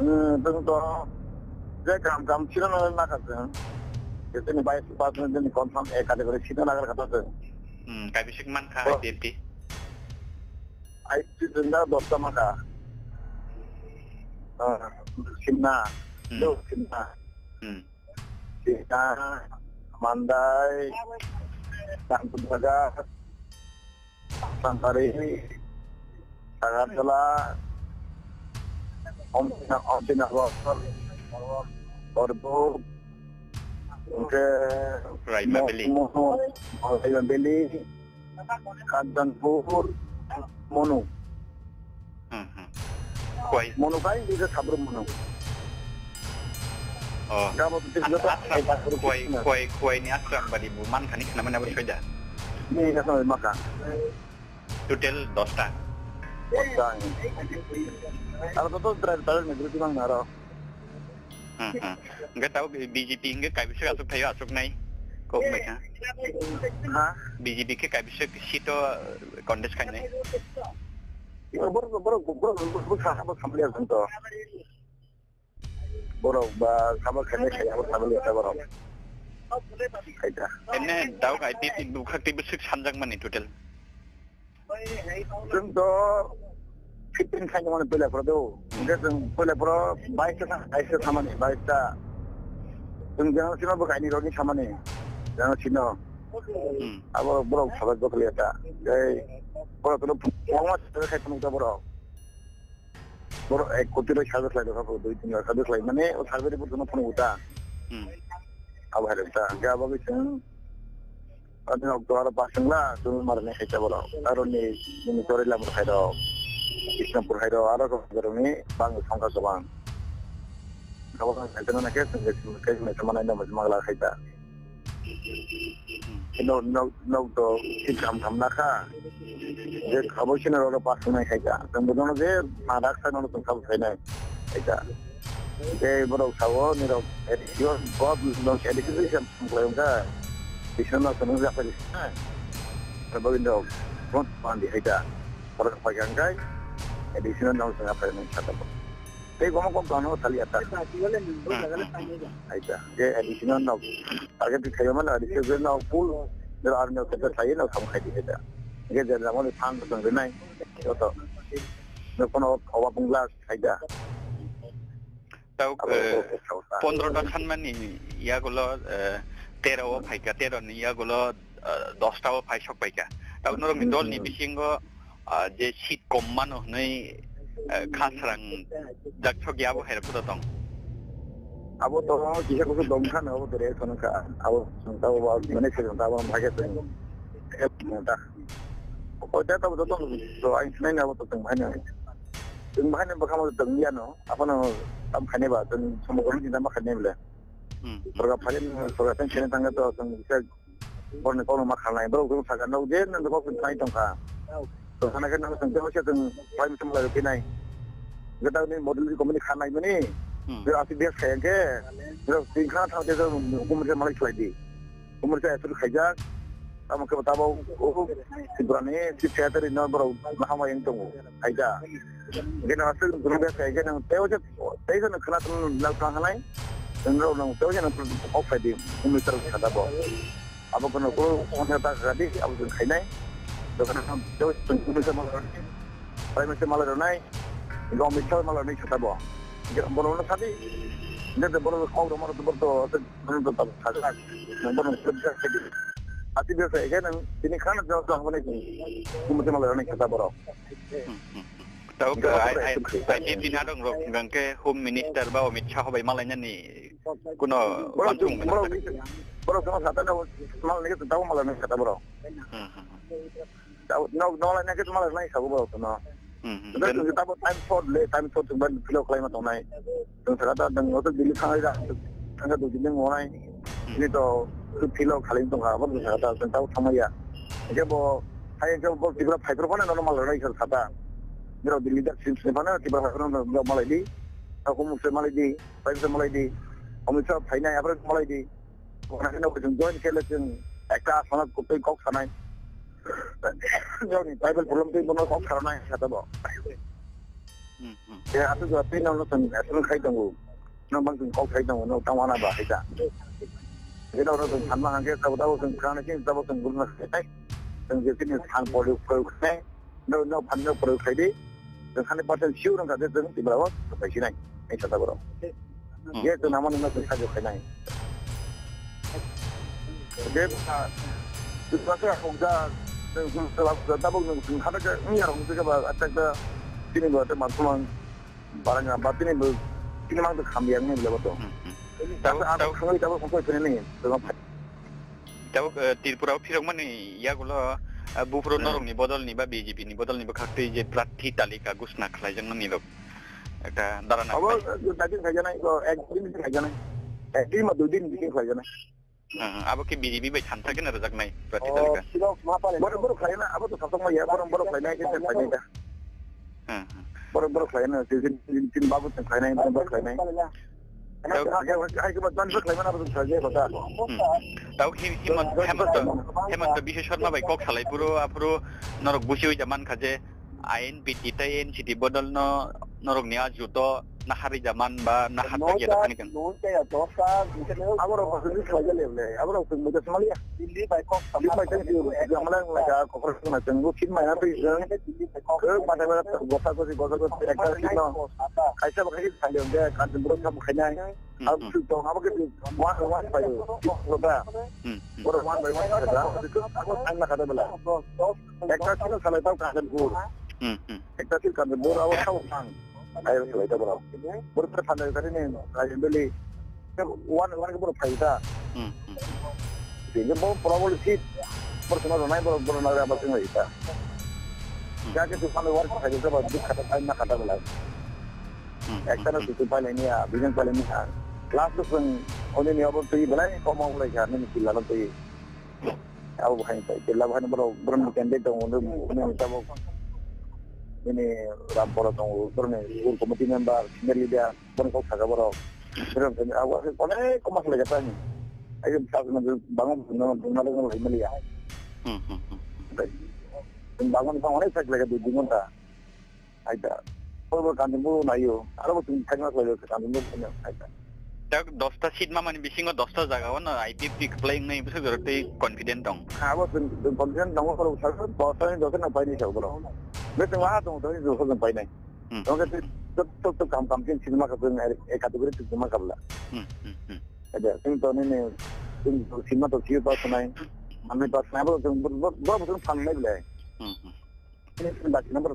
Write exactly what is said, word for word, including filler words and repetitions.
Hmm, chwng to je kam kam sino na na ka chwng. Chini vice president ni confirm a category sino na ka ta chwng. Hmm, kaibisik man kha Oh. I P F T. I P F T chwng da dosta ma kha. Ah, sinna. Hmm. Do sinna. Hmm. Sinna, Mandai, Kanpur Bazaar, Santari, Agartala, Omtina, Omtina Road, Orbuk, hingke Raima Mo-, Valley. Mo-, Raima Valley, Kanchanpur, Monu. Hmm, hmm. Khwai. Monu kai, bisa sabru Monu. Oh. Gabo tu As-, joto Asram, kai sabru Khwai, Monu. Khwai, Khwai ni Asram badi bu man khani khna mana bu soida. Ni na sama maka. Total dosta. Dosta. Aro to to driver driver majority mang naro. Hmm, hmm. Hingke tao B J P hingke kaibisik asuk thaio asuk nai. Kok mai kha. Ha? B J P ke kaibisik sito contest khainai. Borok, borok, borok, borok, borok, borok, borok, borok, Borok ba sama khainai khai abo sabai liya borok. Kaita. Ene dao kai ti ti bukha ti bisik sanjak mani total. Chwng to fifteen khainai mani pela pro do. Hingke chwng pela pro bais ta, bais ta samani, bais ta. Chwng jang sino bo kaini roni samani. Jang sino. Hmm. Abo borok sabai bokol ya ta. Ei borok to phongma khai phunuk ta borok. Borok ek koti rok sajak lai rok, dui tin lakh sajak lai, mane o survey report no phone uta. Hmm. Abo hai rok ta, hingke abo khe chwng, ani okto aro pasing la, chwng marani hai ta borok. Aro ni, nini chori lam hai rok, Isnampur hai rok, aro kok borok ni bang songkha kwbang. Abo khe chwng khe, chwng khe, chwng khe, chwng khe, manai no, chwng khe, Nok, nok, nok to si kam tham na kha. Je abo sino rok pas nai khai ta. Tang bono je ma dak sa no tang sab khai nai. Khai ta. Je borok sao ni rok, eh, yo, god no se dik se sam klai ka. Bisno no tang ja pa. Abo no, bon pan di khai ta. Borok pa gang kai. Eh, bisno no tang ja pa nai kha ta. Tei goma kok gano thali ata. Hmm, hmm, hmm. Aita, je additional nok. Target di thayo mana additional nok full. Jero army ok ta thayo nok sam khai di aita. Je je jamo ni phan to tong nai. Joto. No kono owa pungla khai da. Tau, Abo eh, ko- ko- ko- pondro ta sanmani yagulo, eh, tero o phaika, tero ni yagulo, eh, dosta o phai sok paika. Tau norok ni dol ni Hmm. bisingo, ah, je seat kom mano hwnwi, eh, kha srang jak sok ya, abo hai rok tong. Abo to kisa kusu dom kha no, abo to re kono kha. Abo, abo, abo, mane se abo bhage se. Abo ta. Ko ta to to to ai sinai abo to tong bhai no. Tong bhai no bakha mo tong ya no. Abo no tam khane ba, tong somo ko ni tam khane bole. Hmm. Sorkar phai, sorkar tong khane tang to tong kisa Borni kono ma khalnai, borok tong saka, "Nok je nang kok tong khai tong kha." To sana khe nang tong tong se tong pai mutum lai pinai. Gata ni model di company khanai mani. Hmm. Jero asi bias khai ke. Jero tin kha thang je hukum je malai khlai di. Hukum je atur khaijak. Tamo ke tabo o Tripura ni chief secretary no borok bahama yang tongo. Khaija. Gena asuk guru bias khai ke nang teo je tei jano khna tong nang tang halai. Nang rok nang teo jano kok khai di. Hukum je kha tabo. Abo kono ko wngkha ta kha di, abo chwng khainai. Dokan ham, do chwng kunu se malai rwnai. Pai mese malai rwnai. Gom mitha malai rwnai kha ta bo. Bono no sadi. Nde de bono kok roma ro to to to to to to kha. Nang bono kha kha. Ati be kha kha nang tini khana jo jo hone. Kunu se malai rwnai kha ta boro. Hmm, hmm, hmm. Tau Nde ke bono ai, ai, ekdom kha. Ai, di tina dong rok, nang ke Home Minister ba Amit Shah bai malai nani kuno Borok wansong chwng, mana borok, sakha. Borok chwng sata no, mal nege tabo mal nege sata borok. Hmm, hmm, hmm. Tabo no, no lai nege mal nai sago borok no. Hmm, hmm. Tabo time short le, time short chwng ban philo khlai ma tongnai. Chwng saka ta dang oto Delhi thangai da. Thangka dui din ngonai. Hmm. Ini to philo khalai tongkha, borok chwng saka ta chwng tabo thangmaya. Ege bo, hai ege bo Tripura phai phro phano no mal nai sata. Biro Delhi da sim sim phano Tripura phai phro no malai di. Aku mukse malai di. Pai se malai di, Amit Shah phainai, apre malai di. Wana khe nokho chwng join khe le chwng ekta asana kok tei kok sanai. Joni tribal problem tei bono kok sanai kha tabo. Hmm, hmm. Ya, aswk jora tei nono chwng aswk khai tongo. No bang chwng kok khai tongo, no tamo hana ba hai ta. Jeno no chwng thanma hangke tabo tabo chwng khana khe tabo chwng gurna khai. Chwng je chini than poli poli khai. No, no phan no poli khai di. Chwng hundred percent sure wngkha je chwng tibra o khai sinai. Ai sa taboro. Hmm. Je chwng namo no chwng sajo khai nai. Je ba, je ba khe hokja, chwng chwng chwla tabok chwng khana khe wngya rok je ba atak da chini ba te mathumang. Barang ba tini bo tini mang to kham yang ni lebo to. Hmm, hmm. Tabuk, tabuk, tabuk, tabuk, tabuk, tabuk, eh, Tripura o phirok mani yagulo, eh, buphuru hmm norok ni bodol ni ba B J P ni bodol ni bwkhak twi je prarthi talika ghosna khlai jak nani rok. Ekta dara na abo khlai. Dati khai janai, ko ek din khai janai. Ek din ma dui din khai janai. Hmm, abo khe B J P bai thansa khe na rwjaknai prarthi talika. Borok, borok khlaina, abo to satok maya, borok, borok khlaina khe khlaina da. Hmm, hmm. Borok, borok khlaina, tin, tin, tin babu tin khlaina, tin borok khlaina. Tau- Hai, hai, hai, hai, hai, khe ba tan khlaina, abo to khlaina, kota. Hmm. Tau Hi-, Himant-, Hemanta, Hemanta Biswa Sharma bai kok salai phuru, aphuru norok busi oi jaman kha je, ain B T tei N C T bodol no norok ni a juto nahar rija man ba nahar ta ya thani kan. Abo rok ko sini khlai le le. Abo rok ko muda samali ya. Dili bai kok samali bai tang jamala la ka ko ko na tang go kin mai na to jang. Ko ba ta ba ko ta ko ko ko ek ta no. Kaisa ba kai khlai le de kan bro sam khai na. Hmm, hmm. Abo su to abo ke one one bai. Ko ba. Hmm, hmm. Bro one by one khai da. Ko ko ang na ka da bela. Ekta sino salai tau Kanchanpur. Hmm, hmm. Ekta sino Kanchanpur abo tau mang. Ayo salai tau bro. Bro ter salai tadi ni Kanchanpur beli. Wan wan ke bro phai ta. Hmm, hmm. Jadi bro problem sih. Bro semua ronai bro bro nai apa sih ngai ta. Hmm. Jadi tu salai wan phai ta bro dik kata time na kata bela. Hmm, hmm, hmm. Ekta na susu pai ni ya, bijang pai ni ya. Last tu pun oni ni abang tu belai kau mau mulai kan ni sila tu. Abo bahai sai, kela bahai borok, borok ni candidate tongo, borok ni tabok, ini Ramporo tongo, borok ni school committee member, senior leader, borok kok saka borok. Borok ni abo onek koma khlai jata ni. Ayo sa na bangun na na na lai mali ya. Hmm, hmm, hmm. Bangun bangun onek sa khlai jata di gonta. Aida. Abo Kanchanpur naio. Aro bo chwng thaima khlai kha Kanchanpur naio. Aida. Tak dosta seat ma mani bisingo dosta jaga o no I P F T khlai wngnai bwswk jora tei confident dong. Abo chwng confident tongo borok sakha dosta ni dosta no painai sa borok. Be chwng waha tongo dosta ni dosta no painai. Hmm. Tongo ke tok tok kam kam kin seat ma kha chwng e category chwng ma kha bla. Hmm, hmm, hmm. Aida chwng to ni ni chwng seat ma to sio pa sanai. Manai pa sanai bo chwng bo bo bo chwng phan nai bla. Hmm, hmm. Ini chwng dakti number